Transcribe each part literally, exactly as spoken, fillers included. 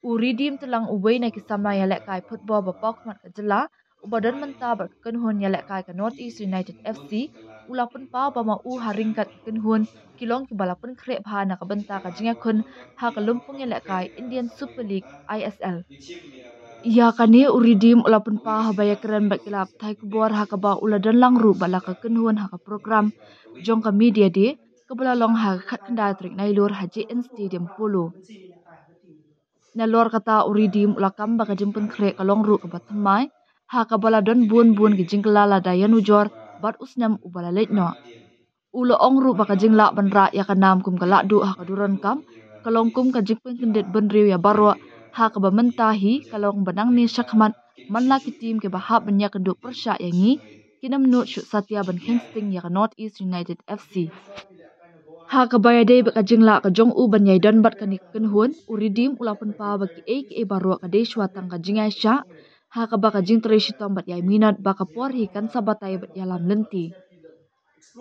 U Redeem Telang, uwei na ki samla ïalehkai football ba paw khmat ka jylla, uba don mynta bad ka kynhun ïalehkai ka North East United F C, u la pynpaw ba ma u ha ryngkat ka kynhun ki long kiba la pynkhreh bha na ka bynta ka jingïakhun ha ka lympung ïalehkai Indian Super League, I S L. Ïa kane u Redeem u la pynpaw haba ïakren bad ki lad pathai khubor ha kaba u la don lang ruh bad la ka kynhun ha ka program jong ka Media Day kaba la long ha ka khatkhyndai tarik Nailur ha J N Stadium Polo. Nalor kata u Redeem u la kam ba ka jingpynkhreh ka long ruh kaba thymmai ha kaba la don bun bun ki jingkylla lada ïanujor bad u snem uba la leit noh. U la ong ruh ba ka jinglah ban rah ïa ka nam kum ka lahduh ha ka donkam ka long kum ka jingpynkyndit bynriew ïa baroh, ha kaba mynta hi ka long ba nangne shakhmat man la ki team kiba hap ban ïakynduh pyrshah ïa ngi, kin ym nud shuh satia ban kheiñ sting ïa ka North East United F C. Ha kaba ïadei bad ka jinglah ka jong u ban ïai don bad kane ka kynhun, u Redeem u la pynpaw ba kiei kiei baroh ka dei shuwa tang ka jingïaishah, ha kaba ka jingtrei shitom bad ïai minot ba ka por hi kan sa batai bad ïalam lynti.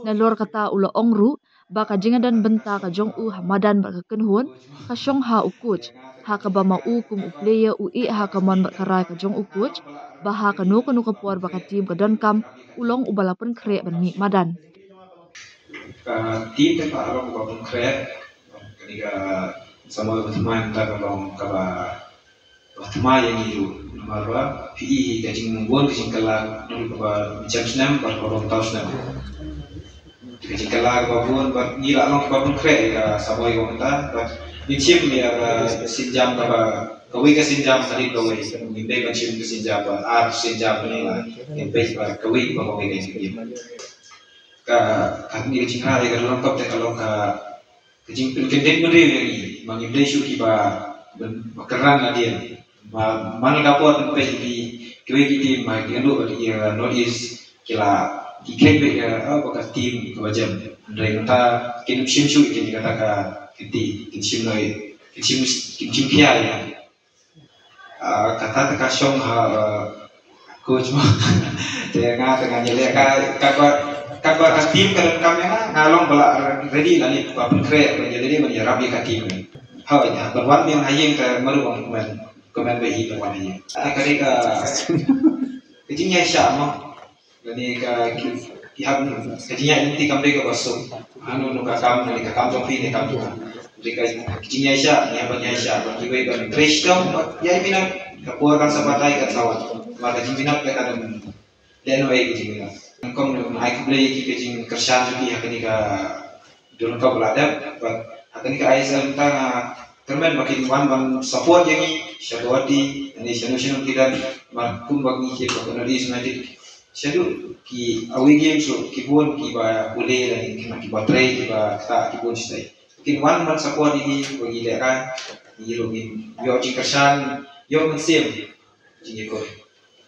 Nalor kata u la ong ruh ba ka jingïadon bynta ka jong u ha madan bad ka kynhun ka shong ha u coach, ha kaba ma u kum u player u ïeh ha ka mon bad ka rai ka jong u coach, ba ha kano kano ka por ba ka team ka donkam u long uba la pynkhreh ban mih madan. Ka team te ka long uba pynkhreh, kane ka samoi ba thymmai mynta ka long kaba ba thymmai ïa ngi ruh namar ba phi i ka jingbun ka jingkylla naduh kaba jem snem bad kaba ym tau snem. Ka jingkylla kaba bun bad ngi la long kiba pynkhreh ïa ka samoi kaba mynta bad ngin shim ïa ka sienjam kaba kawei ka sienjam hadien kawei. Ngim dei ban shim ka sienjam ba ar sienjam ne la ngin peit ba kawei ba kawei ka jingim. Ka ka ngi ka jingrah ïa ka donkam te ka long ka ka jingpynkyndit bynriew ïa ngi, ma ngim dei shuh kiba ban ba kyrran nadien. Ma man la ka por ban peit ki kiwei ki team ma ki ïanduh bad ki North East ki la ki khlem peit ïa ba ka team kaba jem. Hynrei mynta kin ym shim shuh ïa kata ka kynti, kin shim noi, kin shim kin shim khia ïa. Ah, kata te ka shong ha, ah, coach mo. Te nga te nga ïaleh ka ka ba ka ba ka team ka donkam ïa nga, nga long ba la ready lane ba pynkhreh ba ïaleh ban ïarap ïa ka team. Hooid, ha ban wan biang ha ïing ka maru ban kmen kmen ba hi ban wan ha ïing. Ah, ka dei ka ka jingïaishah mo. Lane ka ki ki hap ka jingïaid lynti kam dei kaba suk. Hano hano ka kam lane ka kam jong phi ne kam jong nga. Dei ka jingïaishah, ngi hap ban ïaishah bad kiwei ban trei shitom bad ïai minot. Ka por kan sa batai kan sa wan. Namar ka jingminot ka kan lehnohei ka jingminot. Nyngkong ngi ai khublei ïa ki ka jingkyrshan jong ki ha kane ka donkam ba la dep bad ha kane ka I S L mynta nga kyrmen ba kin wan ban support ïa ngi sha Guwahati ne shano shano ki don. Bad kumba ngi ïeit ba ka North East United shaduh ki away games ruh ki bun kiba pule lane kiba trei kiba ktah ki bun shatai. Kin wan ban support ïa ngi ba ngi lehkai, ngi ruh ngin ïoh jingkyrshan, ïoh mynsiem jingïakut.